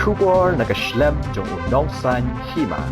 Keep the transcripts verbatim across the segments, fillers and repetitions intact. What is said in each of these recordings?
Khubor na ka shlem jong u nongsan hima.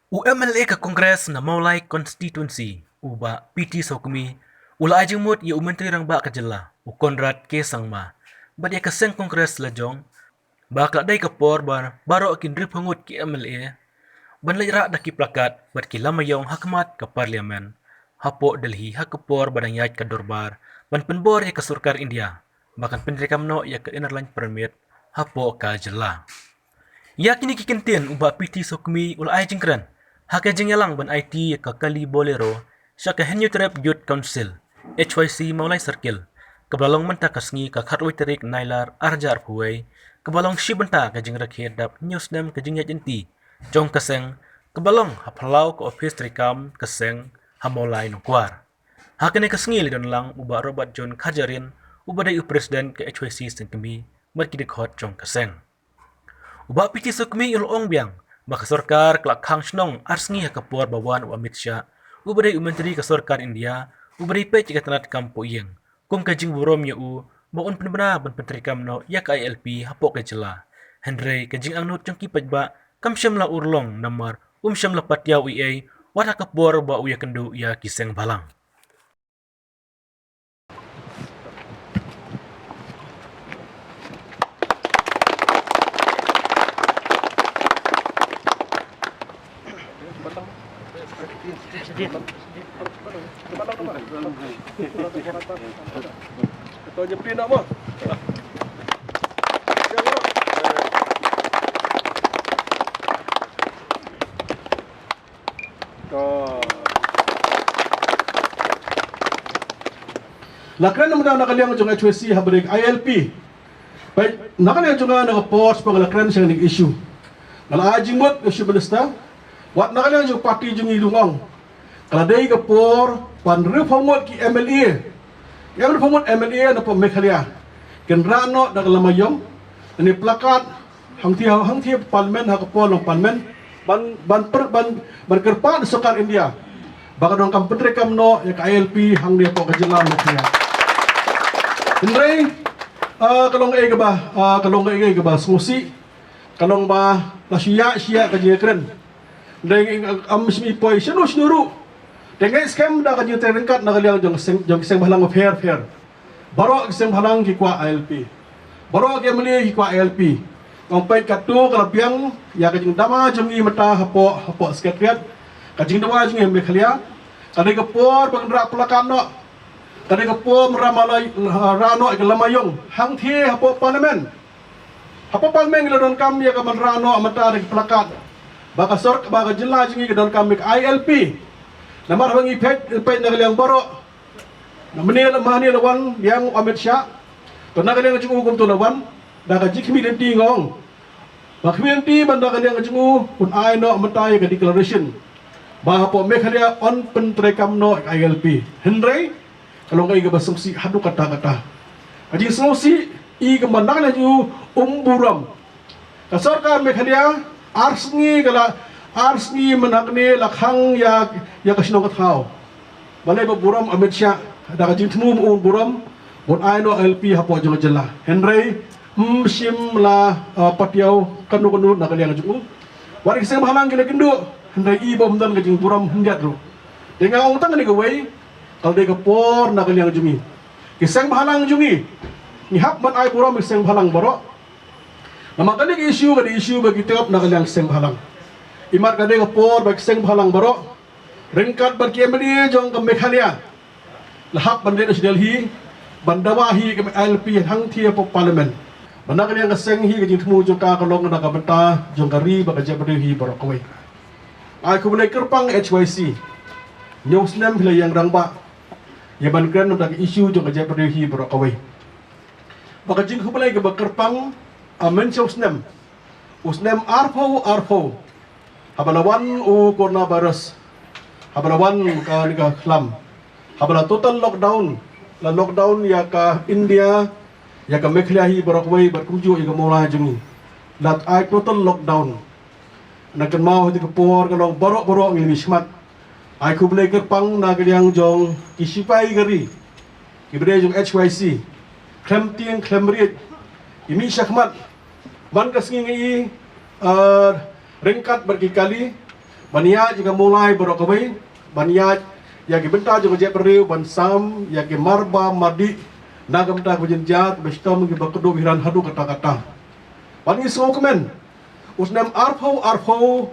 U M L A ka Congress na Mawlai Constituency, u Bah P T Sawkmie, u la ai jingmut ïa u Myntri Rangbah ka jylla, u Conrad K Sangma, bad ïa ka seng Congress la jong, ba ka la dei ka por ba baroh ki hynriewphew ngut ki M L A ban leit rah da ki plakat bad ki lama ïong ha khmat ka Parliament hapoh Delhi, ha ka por ba dang ïaid ka dorbar ban pynbor ïa ka sorkar India ba kan pyntreikam noh ïa ka Inner Line Permit hapoh ka jylla. Ïa kine ki kyntien u Bah P T Sawkmie u la ai jingkren ha ka jingïalang ban aiti ïa ka kali Bolero sha ka Hynñiewtrep Youth Council, H Y C, Mawlai Circle, kaba la long mynta ka sngi ka khatwei tarik Nailar arhajar arphew wei, kaba long shi bynta ka jingrakhe dap hynñiew snem ka jingïaid lynti jong ka seng, kaba long ha phyllaw ka ophis treikam ka seng ha Mawlai Nongkwar. Ha kane ka sngi la don lang u Bah Robert John Kharjahrin, uba dei u President ka H Y C Sengkmie, bad ki dkhot jong ka seng. U Bah P T Sawkmie u la ong biang ba ka sorkar ka la khang shnong ar sngi ha ka por ba wan u Amit Shah, uba dei u Myntri ka sorkar India, uba dei peit ïa ka tnat kam poh ïing, kum ka jingburom ïa u ba un pynbna ban pyntreikam noh ïa ka I L P hapoh ka jylla. Hynrei ka jingangnud jong ki paidbah kam shym la urlong namar um shym la patiaw ei ei wat ha ka por ba u ïakynduh ïa ki seng bhalang. La kren mynta na ka liang jong H Y C ha bynta I L P. Peit, na ka liang jong nga na ka por sha ba nga la kren sha kane ka issue, nga la ai jingmut ïa u Chief Minister. Wat na ka liang jong ka party jong ngi ruh nga ong, ka la dei ka por ba hynriewphew ngut ki M L A, ki hynriewphew ngut M L A na poh Meghalaya kin rah noh da ka lama ïong, ne plakat, hangthie, hangthie Parliament, ha ka por long Parliament, ban, ban per, ban, ban kyrpad sorkar India ba ka donkam pyntreikam noh ïa ka I L P hangne hapoh ka jylla Meghalaya. Hynrei, ah, ka long kaei kaba, ah, ka long kaei kaba sngewsih, ka long ba la shu ïaid shu ïaid ka jingkren. Hynrei, ah, ym shym i poi shano shano ruh. Te nga ngeit skhem da ka jingtrei ryngkat na ka liang jong seng, jong seng bhalang bapher bapher. Baroh ki seng bhalang ki kwah I L P. Baroh ki M L A ki kwah I L P. Nga ong peit, katto ka la biang ïa ka jingdama jong ngi mynta hapoh, hapoh Secretariat. Ka jingdawa jong ngi ha Meghalaya, ka dei ka por ban rah plakat noh. Ka dei ka por ban rah noh ïa ka lama ïong hangthie hapoh Parliament. Hapoh Parliament ngi la donkam ïa ka ban rah noh mynta da ki plakat ba ka sorkar, ba ka jylla jong ngi ka donkam ïa ka I L P. Namar haba ngi peit, peit na ka liang baroh, na mynne la, mynne la wan biang u Amit Shah, to na ka liang jong u kumto la wan da ka jingkhmih lynti, nga ong. Ba khmih lynti ban da ka liang jong u un ai noh mynta ïa ka declaration ba hapoh Meghalaya yn pyntreikam noh ïa ka I L P. Hynrei ka long kaei kaba sngewsih haduh katta katta. Ka jingsngewsih i ka ban da ka liang jong u um burom. Ka sorkar Meghalaya ar sngi ka la, ar sngi mynta hangne la khang ïa, ïa ka shnong ka thaw. Balei ba burom Amit Shah, da ka jingthmu ba un burom, un ai noh I L P hapoh jong ka jylla. Hynrei ym shym la, ah, patiaw kano kano na ka liang jong u. Wat ki seng bhalang ki la kynduh, hynrei i bym don ka jingburom khyndiat ruh. Te nga ong tang kane kawei, ka la dei ka por na ka liang jong ngi, ki seng bhalang jong ngi, ngi hap ban ai burom ki seng bhalang baroh. Namar kane ka issue ka dei issue ba ki tep na ka liang seng bhalang. Imat ka dei ka por ba ki seng bhalang baroh ryngkat bad ki M L A jong ka Meghalaya la hap ban leit sha Delhi ban dawa hi ka I L P hangthie hapoh Parliament. Ba na ka liang ka seng hi, ka jingthmu jong ka ka long na ka bynta jong ka ri bad ka jaitbynriew hi baroh kawei. Ai khublei kyrpang H Y C. Hynñiew snem phi la ïeng rangbah ïa ban kren na ka issue jong ka jaitbynriew hi baroh kawei. Ba ka jingkhublei kaba kyrpang, ah, mynshem u snem, u snem arphew arphew, haba la wan u coronavirus, haba la wan kane ka khlam, haba la total lockdown, la lockdown ïa ka India, ïa ka Meghalaya hi baroh kawei bad kumjuh ïa ka Mawlai jong ngi, la ai total lockdown. Na kynmaw ha kata ka por ka long baroh baroh ngi la mih shakhmat. Ai khublei kyrpang na ka liang jong ki shipai ka ri, ki briew jong H Y C, khlem tieng khlem riej, ki mih shakhmat Ban ka sngi ngi i, uh, ryngkat bad ki kali, ban ïaid ïa ka Mawlai baroh kawei, ban ïaid ïa ki bynta jong ka jaitbynriew, ban sam ïa ki marba mardih na ka bynta ka jynjar, ba shitom ki ba kdup hiran haduh katta katta. Ban ngi sngewkmen, u snem arphew arphew,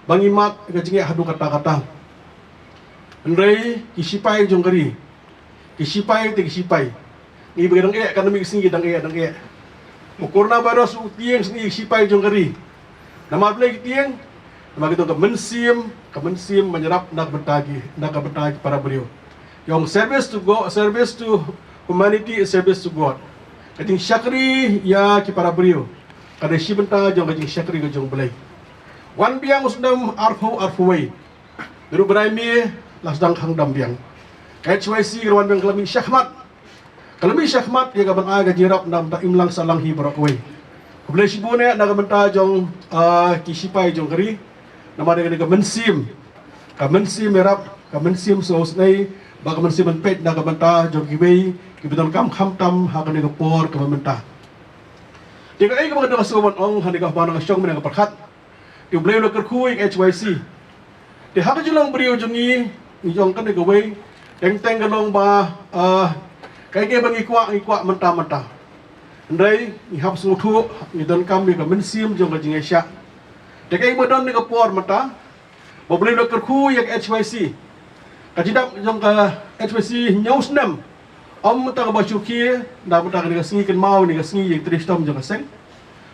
ba ngi mad ka jingeh haduh katta katta. Hynrei ki sipai jong ka ri, ki sipai te ki sipai. Ngi ba dang eh, kan mi sngi dang eh, dang eh. U coronavirus u tieng sngi ki sipai jong ka ri. Namar balei ki tieng? Namar ki don ka mynsiem, ka mynsiem ban ïarap na ka bynta ki, na ka bynta ki para briew. Ki ong service to God, service to humanity is service to God. Ka jingshakri ïa ki para briew ka dei shi bynta jong ka jingshakri ka jong U Blei. Wan biang u snem arphew arphew wei. Naduh bnai May la sdang khang dam biang. Ka H Y C ka la wan biang, ka la mih shakhmat. Ka la mih shakhmat ïa ka ban ai ka jingïarap na ka bynta imlang sahlang hi baroh kawei. Khublei shibun eh na ka bynta jong, ah, ki sipai jong ka ri. Namar ïa ka mynsiem, ka mynsiem ïarap, ka mynsiem sngewsynei, bad ka mynsiem ban peit na ka bynta jong kiwei kiba donkam, khamtam ha kane ka por kaba mynta. Te kaei kaba nga donkam ban ong ha kane ka haba nga shong mynne ka pyrkhat. Te U Blei u la kyrkhu ïa ka H Y C. Te ha ka jinglong briew jong ngi, ngi ong kane kawei, teng teng ka long ba, ah, kaei kaei ba ngi kwah, ngi kwah mynta mynta. Hynrei ngi hap sngewthuh, ngi donkam ïa ka mynsiem jong ka jingïaishah. Te kaei ba don ha ka por mynta, ba U Blei u la kyrkhu ïa ka H Y C. Ka jingdap jong ka H Y C hynñiew snem. Ym mynta kaba shu khie, na mynta kane ka sngi kynmaw, ne ka sngi ïa ka trei shitom jong ka seng.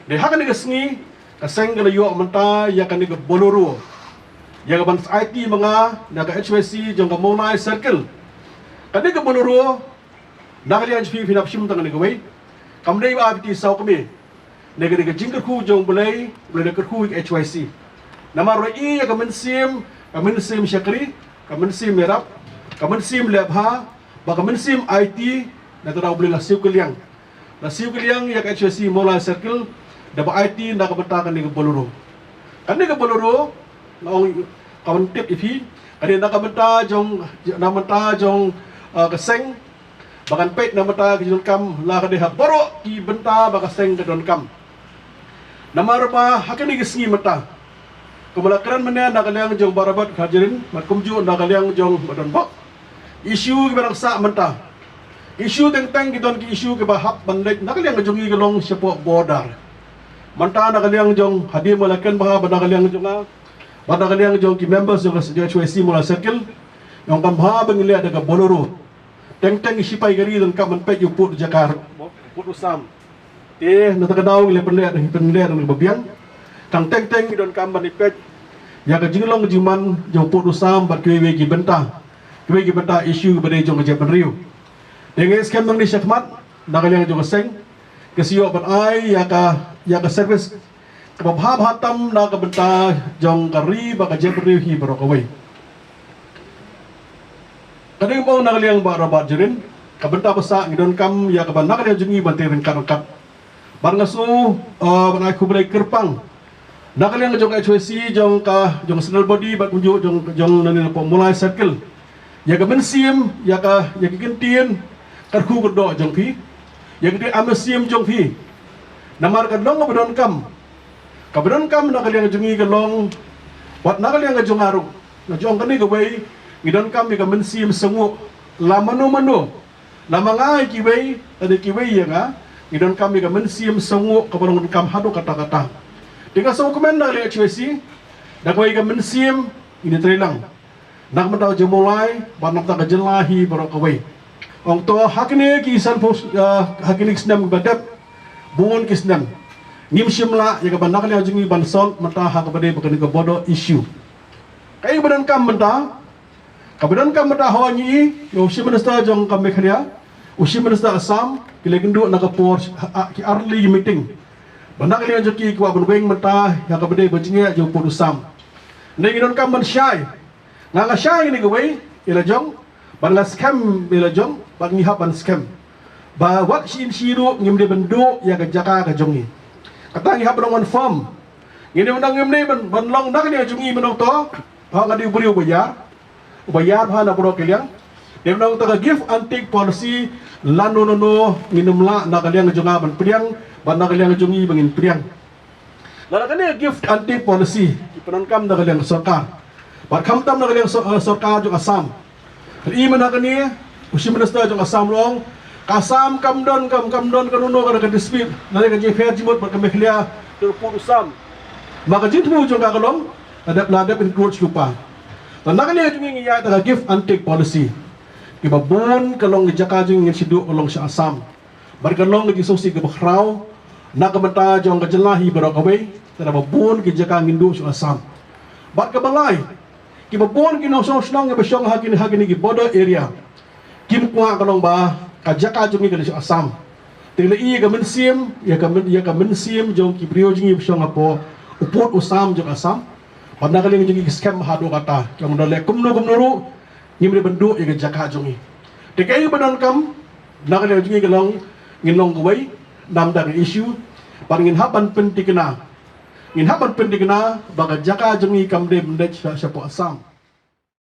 Dei ha kane ka sngi, ka seng ka la ïoh mynta ïa kane ka Bolero, ïa ka ban aiti ma nga na ka H Y C jong ka Mawlai Circle. Kane ka Bolero, na ka liang jong phi, phin hap shim tang kane kawei. Kam dei ba phi tih saw kmie. Ne ka dei ka jingkyrkhu jong U Blei, U Blei u la kyrkhu ïa ka H Y C. Namar u la i ïa ka mynsiem, ka mynsiem shakri, ka mynsiem ïarap, ka mynsiem leh bha, bad ka mynsiem aiti, na kata U Blei u la siew kylliang. La siew kylliang ïa ka H Y C Mawlai Circle, da ba aiti na ka bynta kane ka Bolero. Kane ka Bolero, nga ong, kaban tip ïa phi, ka dei na ka bynta jong, na ka bynta jong, ah, ka seng, ba kan peit na ka bynta ka jingdonkam, la ka dei ha baroh ki bynta ba ka seng ka donkam. Namar ba ha kane ka sngi mynta, kumba la kren mynne na ka liang jong Bah Robert Kharjahrin, bad kumjuh na ka liang jong Bah Donbok. Issue kiba dang sah mynta, issue teng teng ki don ki issue kiba hap ban leit na ka liang jong ngi ka long shapoh border. Mynta na ka liang jong, hadien ba la kren bha, ba na ka liang jong nga, bad na ka liang jong ki members jong ka H Y C Mawlai Circle, ngi ong kam bha ba ngin leh da ka Bolero. Teng teng ki sipai ka ri donkam ban peit ïa u pud u jaka, pud u sam. Te na kata ka daw ngi la pynleh, pynleh da kaba biang. Tang teng teng ngi donkam ban ïa peit ïa ka jinglong jingman jong u pud u sam bad kiwei kiwei ki bynta, kiwei ki bynta issue kiba dei jong ka jaitbynriew. Te nga ngeit skhem nangne shakhmat, na ka liang jong ka seng, ka shu ïoh ban ai ïa ka, ïa ka service kaba bha bha tam na ka bynta jong ka ri bad ka jaitbynriew hi baroh kawei. Ka dei ba na ka liang Bah Robert Jahrin, ka bynta ba sah ngi donkam ïa kaba na ka liang jong ngi ban trei ryngkat ryngkat. Bad nga sngew, eh, ban ai khublei kyrpang na ka liang jong ka H Y C, jong ka, jong ka central body, bad kumjuh jong, jong nangne napoh Mawlai Circle. Ïa ka mynsiem, ïa ka, ïa ki kyntien, kyrkhu kyrdoh jong phi, ïa ka dei ka mynsiem jong phi. Namar ka long kaba donkam, kaba donkam na ka liang jong ngi ka long, wat na ka liang ka jong nga ruh, nga jong kane kawei, ngi donkam ïa ka mynsiem sngewnguh, la mano mano, la ma nga ïa kiwei, lane kiwei ïa nga, ngi donkam ïa ka mynsiem sngewnguh kaba long donkam haduh katta katta. Te nga sngewkmen na ka liang H Y C, da kawei ka mynsiem, ngin ïa trei lang na ka bynta ka jong u Mawlai, bad na ka bynta ka jylla hi baroh kawei. Ong to ha kine ki san phew, ah, ha kine ki snem ba dep, bun ki snem ngim shym lah ïa kaba na ka liang jong ngi ban solve mynta ha kaba dei ba kane ka border issue. Kaei ba donkam mynta, kaba donkam mynta ha ngi, ïa u Chief Minister jong ka Meghalaya, u Chief Minister Assam, ki la ïakynduh na ka por, ah, ki early meeting, ba na ka liang jong ki ki kwah ban weng mynta ïa kaba dei ba jingeh jong u pud u sam. Ngi donkam ban shai. Nga nga shai ïa kane kawei, ïa la jong, bad nga skhem ïa la jong, bad ngi hap ban skhem ba wat shisien shisien ruh ngim dei ban duh ïa ka jaka ka jong ngi. Kata ngi hap ban long wan firm. Ngim dei ban, ngim dei ban, ban long na ka liang jong ngi ban ong to, ba nga dei u briew uba ïar, uba ïar bha na baroh ki liang. Dei ban ong to ka give and take policy, lano lano ngin ym lah na ka liang jong nga ban pdiang, bad na ka liang jong ngi ba ngin pdiang. Lada kane ka give and take policy ki pyndonkam da ka liang sorkar, bad khamtam da ka liang sor-, eh, sorkar jong Assam. Lada i mynta kane u Chief Minister jong Assam u ong, ka Assam kam don, kam, kam don kano kano ka dispute, lada ka jingpher jingmut bad ka Meghalaya, ka pud u Assam. Ma ka jingthmu jong ka ka long, la dep, la dep include shuh pa. Lada kane jong ngi ngi ïaid da ka give and take policy, kiba bun ka long ka jaka jong ngi ngin shu duh ka long sha Assam. Bad ka long ka jingsngewsih kaba khraw na ka bynta jong ka jylla hi baroh kawei, te da ba bun ki jaka ngin duh sha Assam. Bad kaba lai, kiba bun ki nongshong shnong kiba shong ha kine, ha kine ki border area, kim kwah ka long ba ka jaka jong ngi ka long sha Assam. Te la i ka mynsiem, ïa ka myn-, ïa ka mynsiem jong ki briew jong ngi ba shong hapoh u pud u Assam jong Assam. Bad na ka liang jong ngi ki skhem haduh katta, ka mut lada leh kumno kumno ruh, ngim dei ban duh ïa ka jaka jong ngi. Te kaei ba donkam na ka liang jong ngi ka long, ngin long kawei, namar da ka issue, bad ngin hap ban pyntikna, ngin hap ban pyntikna ba ka jaka jong ngi kam dei ban leit sha, shapoh Assam.